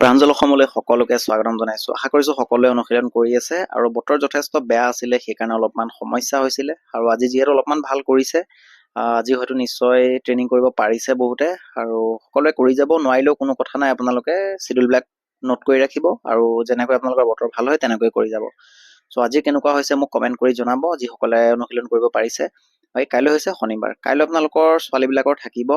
প্ৰাঞ্জল অসমলৈ সকলোকে স্বাগতম জনাইছোঁ। আশা কৰিছোঁ সকলোৱে অনুশীলন কৰি আছে। আৰু বতৰ যথেষ্ট বেয়া আছিলে, সেইকাৰণে অলপমান সমস্যা হৈছিলে। আৰু আজি যিহেতু অলপমান ভাল কৰিছে, আজি হয়তো নিশ্চয় ট্ৰেইনিং কৰিব পাৰিছে বহুতে। আৰু সকলোৱে কৰি যাব নোৱাৰিলেও কোনো কথা নাই, আপোনালোকে চিডিউলবিলাক নোট কৰি ৰাখিব আৰু যেনেকৈ আপোনালোকৰ বতৰ ভাল হয় তেনেকৈ কৰি যাব। চ' আজি কেনেকুৱা হৈছে মোক কমেণ্ট কৰি জনাব, যিসকলে অনুশীলন কৰিব পাৰিছে। হয়, কাইলৈ হৈছে শনিবাৰ। কাইলৈ আপোনালোকৰ ছোৱালীবিলাকৰ থাকিব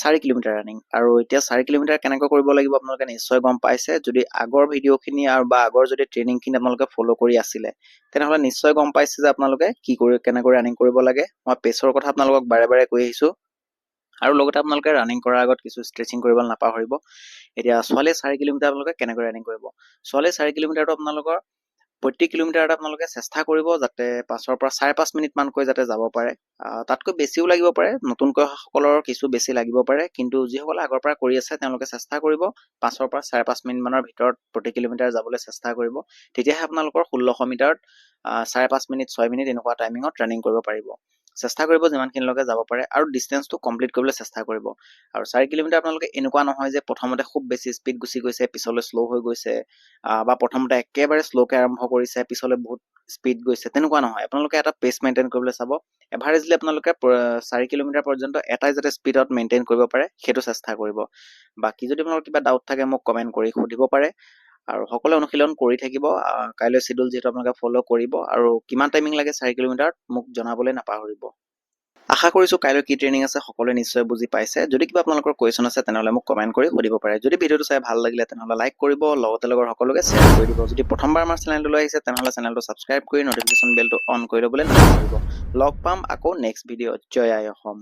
4 কিলোমিটাৰ ৰানিং। আৰু এতিয়া 4 কিলোমিটাৰ কেনেকৈ কৰিব লাগিব আপোনালোকে নিশ্চয় গম পাইছে। যদি আগৰ ভিডিঅ'খিনি আৰু বা আগৰ যদি ট্ৰেইনিংখিনি আপোনালোকে ফ'ল' কৰি আছিলে, তেনেহ'লে নিশ্চয় গম পাইছে যে আপোনালোকে কি কৰি কেনেকৈ ৰানিং কৰিব লাগে। মই পেচৰ কথা আপোনালোকক বাৰে বাৰে কৈ আহিছোঁ। আৰু লগতে আপোনালোকে ৰানিং কৰাৰ আগত কিছু ষ্ট্ৰেচিং কৰিব নাপাহৰিব। এতিয়া ছোৱালীয়ে 4 কিলোমিটাৰ আপোনালোকে কেনেকৈ ৰানিং কৰিব? ছোৱালীয়ে 4 কিলোমিটাৰটো আপোনালোকৰ প্ৰত্যেক কিলোমিটাৰত আপোনালোকে চেষ্টা কৰিব যাতে 5ৰ পৰা 5.5 মিনিটমানকৈ যাতে যাব পাৰে। তাতকৈ বেছিও লাগিব পাৰে, নতুনকৈ অহাসকলৰ কিছু বেছি লাগিব পাৰে। কিন্তু যিসকলে আগৰ পৰা কৰি আছে, তেওঁলোকে চেষ্টা কৰিব 5ৰ পৰা 5.5 মিনিটমানৰ ভিতৰত প্ৰতি কিলোমিটাৰ যাবলৈ চেষ্টা কৰিব। তেতিয়াহে আপোনালোকৰ 1600 মিটাৰত 5.5 মিনিট, 6 মিনিট এনেকুৱা টাইমিঙত ৰানিং কৰিব পাৰিব। চেষ্টা কৰিব যিমানখিনিলৈকে যাব পাৰে আৰু ডিষ্টেঞ্চটো কমপ্লিট কৰিবলৈ চেষ্টা কৰিব। আৰু 4 কিলোমিটাৰ আপোনালোকে এনেকুৱা নহয় যে প্ৰথমতে খুব বেছি স্পীড গুচি গৈছে, পিছলৈ শ্ল' হৈ গৈছে, বা প্ৰথমতে একেবাৰে শ্ল'কে আৰম্ভ কৰিছে, পিছলৈ বহুত স্পীড গৈছে, তেনেকুৱা নহয়। আপোনালোকে এটা পেচ মেইনটেইন কৰিবলৈ চাব। এভাৰেজলি আপোনালোকে 4 কিলোমিটাৰ পৰ্যন্ত এটাই যাতে স্পীডত মেইনটেইন কৰিব পাৰে, সেইটো চেষ্টা কৰিব। বাকী যদি আপোনালোকৰ কিবা ডাউট থাকে, মোক কমেণ্ট কৰি সুধিব পাৰে। আৰু সকলোৱে অনুশীলন কৰি থাকিব। কাইলৈ চিডিউল যিহেতু আপোনালোকে ফ'ল' কৰিব আৰু কিমান টাইমিং লাগে 4 কিলোমিটাৰত মোক জনাবলৈ নাপাহৰিব। আশা কৰিছোঁ কাইলৈ কি ট্ৰেইনিং আছে সকলোৱে নিশ্চয় বুজি পাইছে। যদি কিবা আপোনালোকৰ কুৱেশ্যন আছে, তেনেহ'লে মোক কমেণ্ট কৰি সুধিব পাৰে। যদি ভিডিঅ'টো চাই ভাল লাগিলে, তেনেহ'লে লাইক কৰিব, লগতে লগৰ সকলোকে শ্বেয়াৰ কৰি দিব। যদি প্ৰথমবাৰ আমাৰ চেনেলটোলৈ আহিছে, তেনেহ'লে চেনেলটো ছাবস্ক্ৰাইব কৰি নটিফিকেশ্যন বেলটো অন কৰি ল'বলৈ নাপাহৰিব। লগ পাম আকৌ নেক্সট ভিডিঅ'ত। জয় আই অসম।